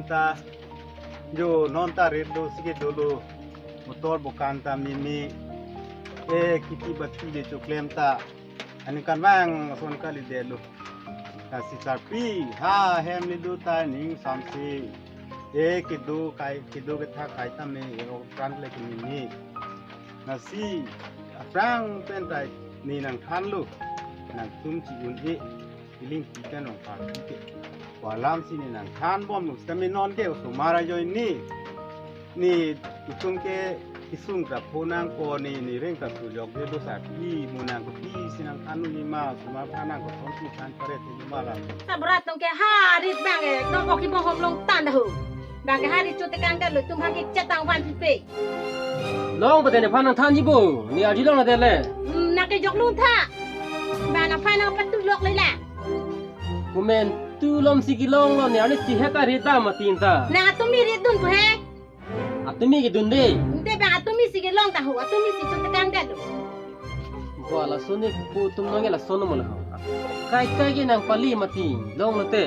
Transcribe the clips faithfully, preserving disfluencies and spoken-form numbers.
Ta jo non ta rit do si ke dolo. Motor bokan ta mimi. E kiti bati de choklem ta. Aningkan vang ason kalidetlo. Lasi sarpi ha hem le do ta ning samsi. E kedo kai kedo kethak kai ta me e okran le ke mimi. Lasi aphrang pen ta ne nangthanlo. Nangtum chi-un-e. Iling pi kan rong party ke. Ko alam si ne nangthan bomlo. Sitame non ke osomar ajoine. Ne itum ke isung ta phonang ko ne ne reng ta sujok de do sarpi mo nang kopi si nangthan ni ma osomar phan nang koson si than pare te ma la. Sabra tong ke harit bang e, tong oki bohom long tan dahu. Bang ke harit chote kang dalo tum hagi chetang van pipe. Long pate nephan nangthanji bo, ne arjulong na dele. Hmm, nang kejok lun tha. Bang nephan nangpatulok le la. Komantu lom si kelonglo ne, arni si heta rit dam atin ta. Nang atumi rit dun pu he. Atumi kedun de. Ante bang atumi si kelong ta ho, atumi si chote kang dalo. Bo lason ne pu tum nang lason mo la ho. Kai kai ke nangpali mati longlo te.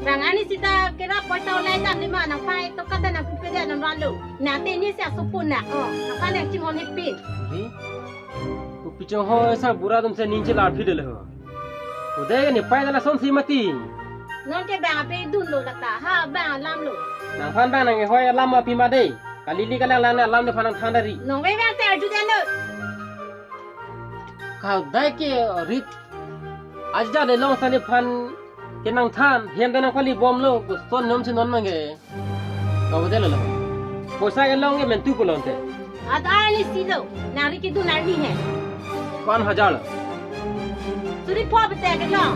Bang arni sita kera poisa olai dam lima nangpai to kata nangpipe de nang ralo. Nang te ni si asopun na ko. Nangpai nang chinghon hepin. Hi? Kopi chonghoi sarbura atum si ning chelar phi dele ho. Ude ke nepai dala son si mati. Non ke bang ape dunlo lata ha bang alamlo. Nangphan bang nang hoi alam api ma de. Kalili kalang lang alam nephan nangthan dari. Nong ve bang te arju dalo. Kau dai ke rit. Aja de long sa nephan ke nangthan, hem de nangpali bomlo, koson nom si non mang ke. Kau dai lo. Poisa kelong ke mentu pulo te. Ada arni silo, nang ri kedun arni he. Pan hajar lo. Suri pho bete kelong.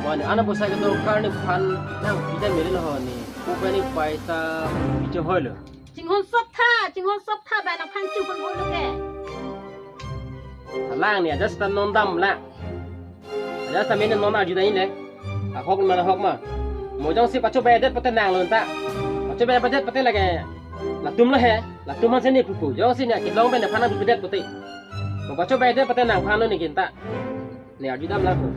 Mane ana poisa ke dorkar nephan nangpi ta mele lo ho ne. Ko pani paisa picho hoi lo. Chinghon sop tha, chinghon sop tha ba nangphan chu kon hoi lo ke. Alang ne aja sita non dam la. Aja sita mene non arju dai le. Ahok ma ahok ma. Mo jongsi pacho bedet pate nanglo ta. Pacho bedet pate lake. Latum lo he. Latum han si ne pupu. Jongsi ne kelong pen nephan nangpipedet pate. Mo pacho bedet pate nangphan lo ne kin ta. Ne arju dam la ko.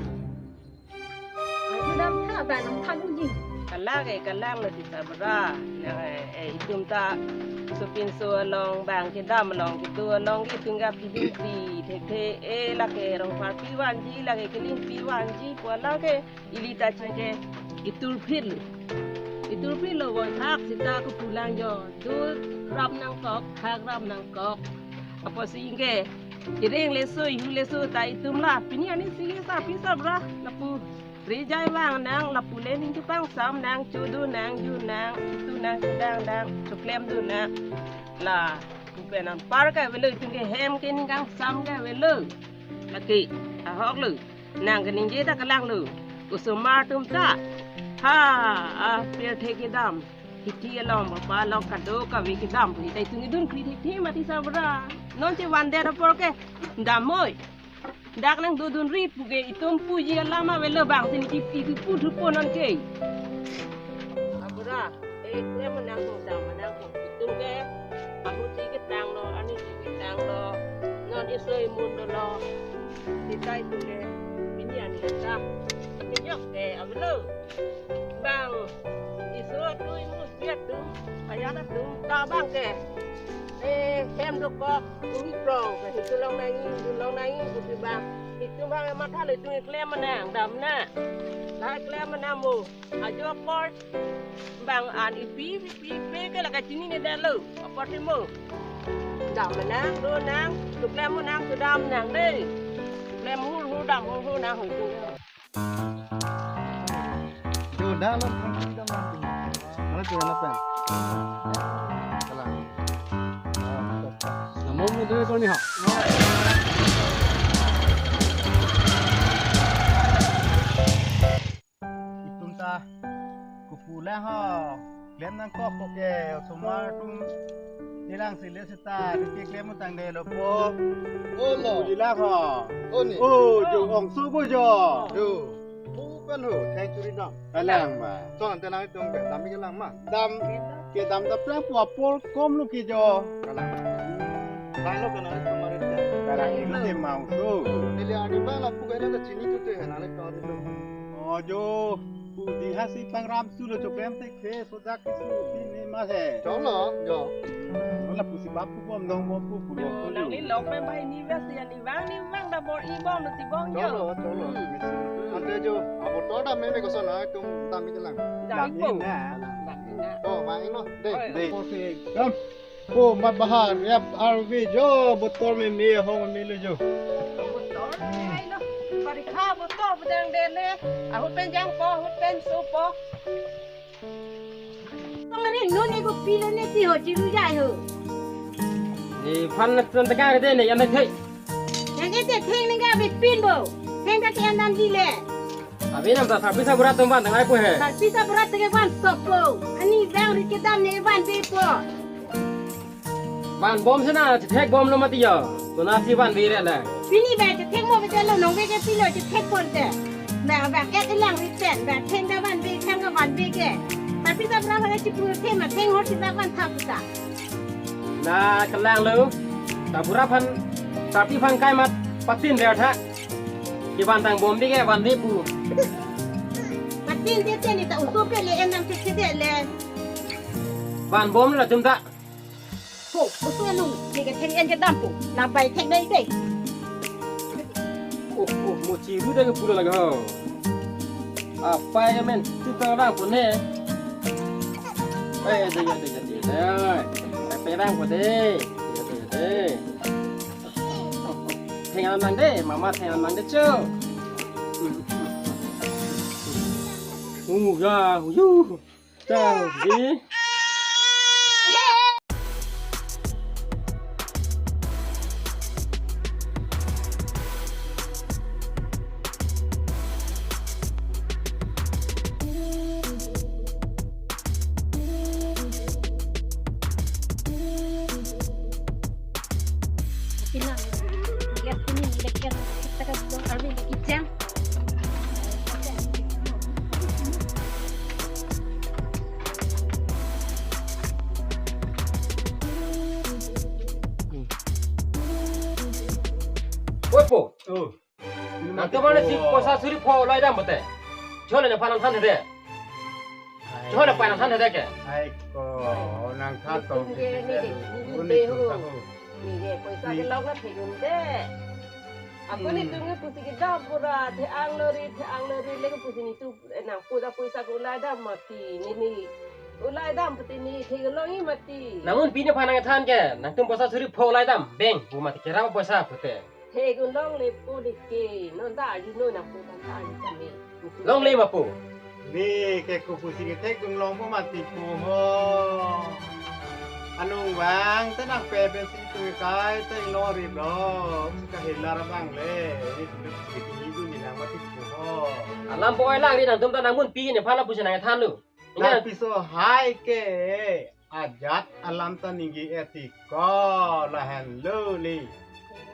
Arju dam tha ba nangthan unji. Kalang e, kalang lo ti sabra. Nang e, e, itum ta sopinso along bang kedam along kedo along ke itum ke pidin pi thekthe e lake rongpar pi vanji lake keling pi vanji pu lake ili ta chingke itur phil. Itur phil lo voi thak sita ko pulang jo. Dur rap nangkok, thak rap nangkok. Apotsi ingke ireng leso, ihu leso ta itum la. Pini arni si le sa pi sabra lapu. Rijai vang nang lapu le ning chepangsam nang, chodu nang, ju nang, itum nang, chedang nang, choklem dun nang. La, pen anpar ke avelo, itum ke hem ke ning kangsam ke avelo. Lake, ahok lo. Nang keningje ta kalang lo. Osomar atum ta. Ha, a, pirthe kedam. Hithi along, bapa along, kadokave kedam. Hita itum idun kri thekthek mati sabra. Non chevandet apor ke. Dam oi. Dak nangdodun ri pu ke itum puji alam avelo bang si ne kipi kipu thupo non ke. Abura, e klem nang ko dam nang ko itum ke. Ahu si ketang lo, ani si ketang lo. Non iso imun dolo. Sita itum ke. Pini ani ta. Kenyok ke avelo. Bang iso tu imu siat tu. Ayana tu ta bang ke. Eh, hem dokok, umi prong, ke hitu long nangi, hitu long nangi, kusi bang. Hitu bang matha le tu klem nang, dam na. La klem nang mo. Ajo apor bang an ipi, ipi, ipi, ke lake chini ne dalo. Apor ti mo. Dam nang, do nang, tu klem nang, tu dam nang de. Klem hur, hur, dam hur, hur nang, hur, hur. Jo, dah, lo, kan, kan, kan, kan. Mana tu, mana pen? Salah. Namo mo deh, kau ni, ha. Itum ta kupu lang ho. Klem nangkok kok ke, osomar atum. Ilang si le sita, riki klem utang de lo po. Oh, mo. Ilang ho. Oh, ni. Oh, jo, ong su bu jo. Jo. Bu pen ho, thang churi dam. Kalang ma. Chon ante nang itum ke, dam ke lang ma. Dam, kedam ta prang pu apor kom lo ke jo. Kalang. Kalang lo ke nang itum marit ke. Kalang itum ke mau su. Neli ani bang lapu ke na chini tu te, nang le kau tu. Oh, jo. Pu di hasi pangram sulo chokrem te khe sodak kisu di ni ma he. Cholo, jo. Wala pusi bap pu bom dong bom pu pu bom pu. Nangli lok pen bai ni bas ya ni bang ni bang da bor-i bom lo ti bom jo. Cholo, cholo. Hmm. Ante jo, abotor dam me koson na tum dam ke lang. Dam pu. Dam na. Dam na. Oh, mai no. De. Oi. De. Oke, dam. Oh, mat bahar, yap arve jo, botor me me, hong me le jo. Botor, ai lo. Barikha botor bedang de le. Ahut pen jang po, ahut pen so po. Tong ring no ne ko pilo ne ti ho, chiru jai ho. Nephan tun tega de ne, yan thek. Yang ke te theng ne ga be pin bo. Theng ka ke yan dam di le. Abi nam ta sarpi sabura tum van tang ai po he. Sarpi sabura te ke van sok po. Ani bang ri kedam ne vanve po. Vanbom sena chethek bom lo mati jo. Tuna si vanve re le. Pini ba chethek mo bete lo nong ve ke pilo chethek pon te. Ba ba ke te lang ri pen ba theng da vanve theng ka vanve ke. Sarpi sabura ba ke chipu the ma theng hor si ba van thap ta. Na kelang lo. Sabura phan, sarpi phan kai mat patin der tha. Kevan tang bom bi ke vanve pu. Patin te te ni ta uso pe le en dam te te le. Vanbom la chum ta. Ho, uso nung ni ke theng en ke dam pu. La bai theng dai dai. Oh, oh, mo chiru da ke pura laga ho. Apa ya men? Tu tang rang pu ne. Eh, de ya de ya de. Eh, pe rang pu de. Ya de ya de. Theng an mang de, mama theng an mang de chu. Uga, uyu. Chang di. Pina, lihat ini, lihat kita kan belum kami di kitchen. Oi po. Oh. Nangtum mane si poisa suri pho lai dam bote. Chole nephan nangthan hede. Chole nephan nangthan hede ke. Ai ko nangthan tong ke ni de, ni de ho. Ni de poisa ke lok na thegun de. Ako ni tum ke pusi ke dam pura the-ang lo ri, the-ang lo ri le ke pusi ni tu nang pu da poisa ke ulai dam mati ni ni. Ulai dam pati ni thegun long-i mati. Namun pini phan nangthan ke, nangtum poisa suri pho lai dam, beng, bu mati ke rama poisa pute. Thegun longle po de ke, non ta arju no na po ta ta arju kami. Longle ma po. Ni ke ko pusi ke thegun long po mati po ho. Anung bang ta nang pe pe si tu kai ta long ri lo. Ka helar bang le. Ni tu si ke ni du ni nang mati po ho. Alam po ai lang ri nangtum ta namun pini phan la pusi nangthan lo. Nang piso hai ke ajat alam ta ningje eti ko lahenlo ni.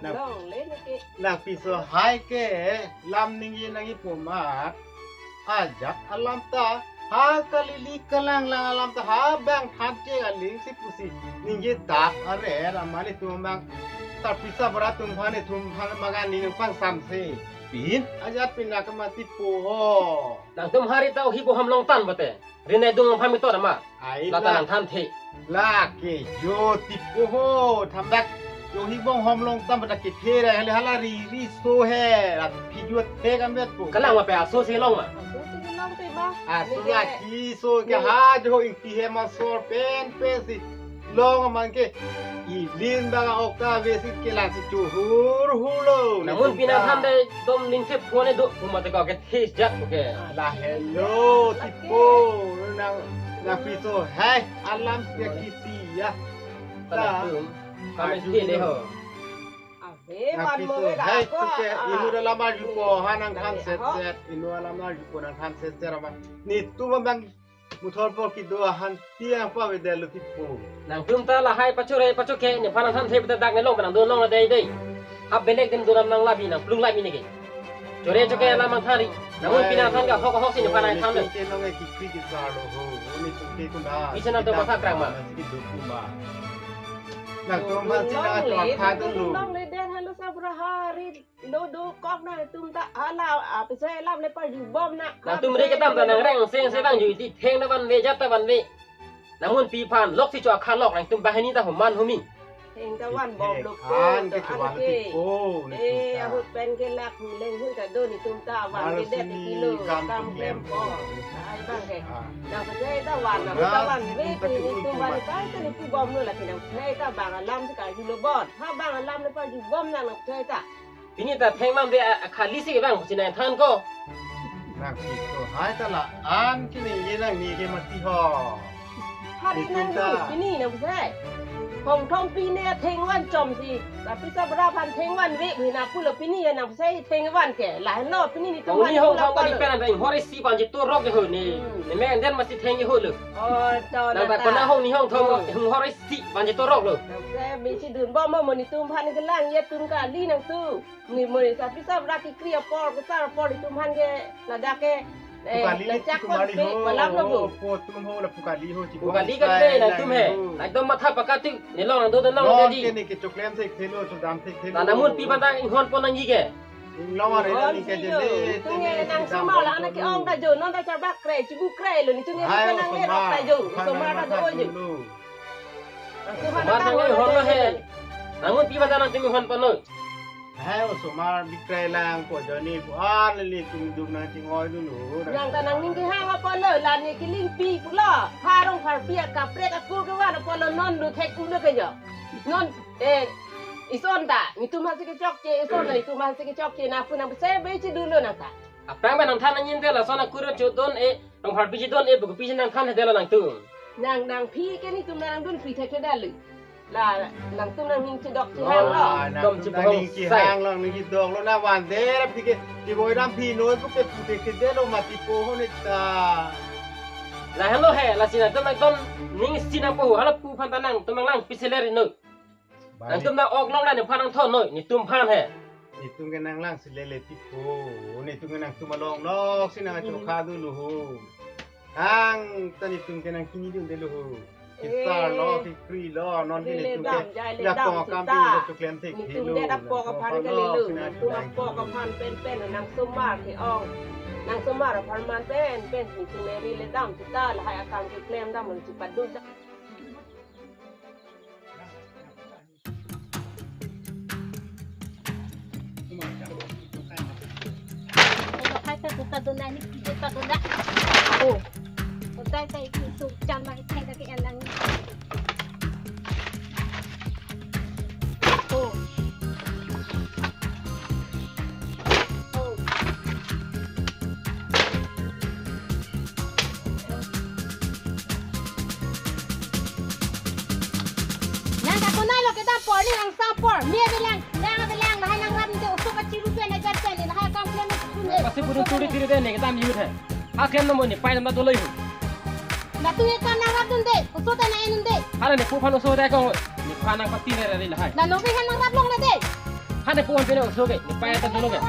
Nang, long le neke. Nang piso hai ke lam ningje nangji pu mat. Ajat alam ta ha kalili kalanglang alam ta ha bang than che aling si pusi ningje tap are ramani tum bang ta pisa berat tum phani tum phani magan ni pang samse. Pin ajat pin na kemati po ho. Nangtum hari ta ohi boham longtan bate. Rinai dung long phami to nama. Ai lata la. Nangthan the. La ke jo tipo ho. Thamdak jo hi bong hom long tam dak ke phe ra hele hala ri ri so he. Rat phi jo the kam bet po. Kalang ma pe aso si long ma. Aso si long te ma. Aso la ki so ke ha jo ing ti he ma sor pen pen si. Long man ke ilin bang ok ta ve si kelang si chuhur hulo. Namun pina than de dom ning thep phone do kuma te ko ke this jat ko ke. Lahenlo tipo nang nang piso hai alam ke kiti ya. Pada tum kami ti le ho. Ave nang man mo piso ve hai la ko. Tu ke inu dalam arju ko ha nangthan set set inu dalam arju ko nangthan set set apa. Ni tu bang Muthor por kedo ahan tiang pavedetlo tipo. Nangtum ta lahai pachore pachoke nephan nangthan the pute dak ne long nang dun long dei dei. Hap belek din dun nang labi nang plung labi neke. Chore choke alam nangthan ri. Namun pina than ka hok hok si nephan nangthan le. Ke nong ki kri ki sar lo ho. Ni tu ke kuna. Bisa nang tu masak rang ma. Ki duk kuma. Nangtum ma si na chor tha dun lo. Long le den halo sabra hai. Ari lo dokok nangtum ta hala, ah, pisa alam le parjubom na. Nangtum re kedam ta nangreng seng se bang ju iti theng ta vanve jat ta vanve. Nangmun pi aphan lok si cho akha lok nangtum banghini ta homan humi. Theng ta vanbom lo ko, an to ke an chuan ke. Ti ko, ni Eh, tum ta. Ahut pen ke lak ni leng hun ta do netum ta van ke det Arsi ni kilo, kam kam klem klem ko. Ko. Ai bang ke. Ah. Nang pisa ta van, nang Ras ta van ni ve tum ta ke netum un van ta ta ni pu bom lo lake nang pisa ta bang alam si karjulo bon. Ha bang alam le parjubom nang nang pisa ta. Pini ta theng mam de a, a khali si ke bang, si nang than ko. Nang si ko, hai ta la, an kini ye nang ni ke mati ho. Hari Itum nang ta. Du, pini nang pisa. Hong thom pini theng van chom si. Tapi sabra aphan theng van ve, bina pulo pini ya nang pisa theng van ke. Lahenlo pini netum Hong ni van hong pulo thom kali polo. Pen ada hor isi banji torok ke ho ni. Hmm. Ni meng den masi theng ke ho lo. Oh, to Nang na ta ta. Kona hong ni hong thom Oh. Hong hor isi banji torok lo. Nang pisa bisi dun bom mo netum aphan kelang ya tun kali nangtum. Ni mo ni tapi sabra kekri apor, kesar apor netum aphan ke ladak ke, eh, Pukali lacak tumari pe, ho, malam lo bu. Po tun ho la pukali ho, Pukali kan be nangtum he. Ho. Ekdom matha pakati, ni long nang do nang Long jadi. Ke ni ke choklem thek thelo, chodam thek thelo. Tanamun pi bantang inghon pon nangji ke. Long are Oh, ni ke si jele, yo. Tung tene ye nang si dam sumar la bom anak ke tolo. Ong ta jo, non ta charbak kre, chibu kre lo, netum ye Hai, nang ye osomar. Rok ta jo, Hai, osomar ta matha jo jo. Dulu. Nang sumar Osomar ta nang nang inghon lo he. Nangmun pi bantang nangtum inghon pon lo. Hai osomar bikrai lang ko joni ko an le tum dum nang chingoi dulu. Yang ta nangning kehang apotlo, la ne kelingpi pulo. Ha Rongpharpi akaprek akur kevan apotlo non do thek ulo ke jo. Non, eh, ison ta, netum aphan si kechokche, ison ta, netum aphan si kechokche, na pu nang pisa be chidunlo nang ta. Aphrang ba nang than nangji te lason akur chodon e, Rongpharpi chodon e, buku pi nang than he dela nangtum. Nang, nang phi ke netum nang dun phi thek thek dali. La, nangtum nangning chedok chehang lo. Ah, Dom nangtum chibahong nangning sai. Chehang lo, nangning chedok lo na van de, phi ke, di boi dam phi noi, buke pute ke de lo mati po ho ne ta. Lahenlo he, lasi nangtum nangtum ning si nang po, hala pu aphan ta nangtum nang lang pisa le ri noi. Bang. Nangtum nang ok long la nephan nang thon noi, netum aphan he. Netum ke nang lang si lele tipo, netum ke nangtum along lok si nang chokha dulu ho. Hang ta netum ke nang kini dun dulu ho. Kisar lo, Eh. Kekri lo, non ke Lele netum dam, ke jai le la dam, pong akam sita. Pin lo choklem thek Netum thelo, le da pok nang aphan pong ke lo, lelo, si nang netum chulai pok thelo. Aphan pen pen, nang somar ke ong. Nang somar apharman pen pen, netum le ri le dam, sita lahai akam keklem dam, nang si paduk dam. Hai ta buka dona ni, buka dona. Oh. Hotai ta itu su chan ma ithai ta ke alang. Oh. Oh. Nang kakunai lo kedam apor ni nang sa apor. Mi avelang, nang avelang, lahai nangrap nde oso kachiru pen ajar pen, lahai akam klem pen. Pasi pudun turi tiri de ne kedam youth hai. Ha klem no mo ni pai nam dolo yu. Latum ekam nangrap dunde, oso ta nang-en dunde. Hala ne pu aphan oso ta kong, nephan nang pati ne rari lahai. La nong ke han nangrap longle de. Ha ne pu aphan pen oso ke, ne pai ta dolo ke.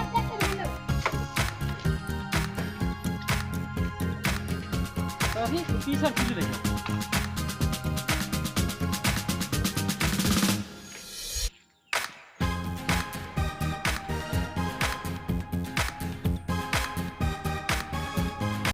Tadi pisa kiri lagi.